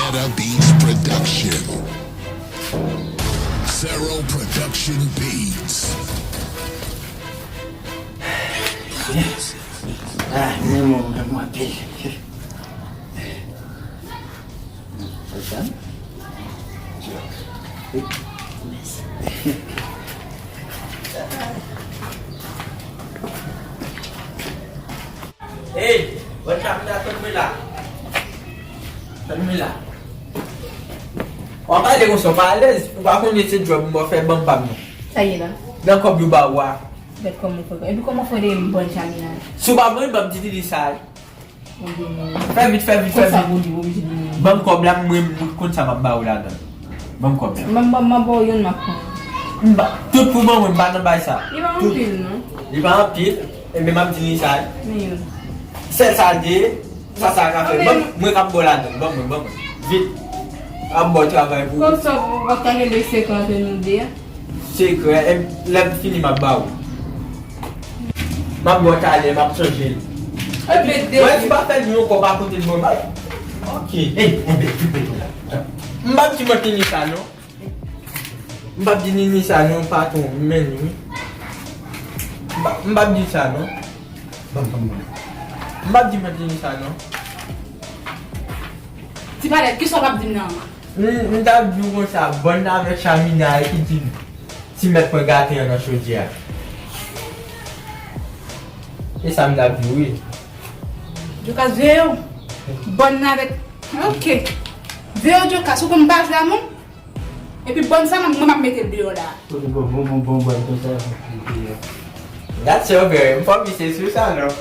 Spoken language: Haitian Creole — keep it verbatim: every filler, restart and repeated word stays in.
Beats Production. Zero Production Beats. Ah, men mwen, mwen, mwen, pil. Sa? Mèsi. Hey, bòn Chamina, tann mwen la. Tann mwen la. W ap pale konsa, w pa alèz. Ou pa konnen se djòb m ap fè, ban m pa m non. Sa ye la? Nan kòb yo ba w a. Gad kòman w fè. Epi kòman w fè de m bòn Chamina? Si w pa ban m, ban m ti tini sa. Fè vit, fè vit, fè vit. Ban m kòb la, mwen, mwen konn sa m ap ba ou ladan. Ban m kòb la. Mwen, mwen, mwen ba w youn, m ap pran. M ba, tout pou ban mwen, m pa nan bay sa. Li pa anpil, non. Li pa anpil, enben m ap di li sa. Men youn. Sèl sa l te ye, sa, sa ka fè. Ban m, mwen k ap ba w ladan. Ban mwen, ban mwen. Vit. M ap ba w travay pou ou. Konsa, w ap ta gen de sekrè ant nou de a? Sekrè, e, lè m fini, m ap ba ou. M ap ba w talè, m ap chanje l. Mwen, si pa fè l yon kòb akote l bon, m ap, ok. Ey, enben, koupe tou la. M p ap di mwen fini sa, non. M p ap di Nini sa, non, patwon, m menm, wi. M p ap, m p ap di sa, non. Ban m, ban m, ban m. M p ap di mwen Nini sa, non. Ti Palèt, kisa w p ap di m nan? M, m t ap di w konsa, bòn nan avèk Chamina ki di ti mèt pran gaten an nan chodyè a. E sa m t ap di w, wi. Jokas, veye w. Bòn nan avèk, ok. Veye w, Jokas, ou konn m pa jwe a moun? Epi bòn sa, mwen, mwen m ap mete l deyò la. Kote bon, bon, bon, bon, bòn konsa, deyò. That's so good. M fò misye sou sa, non?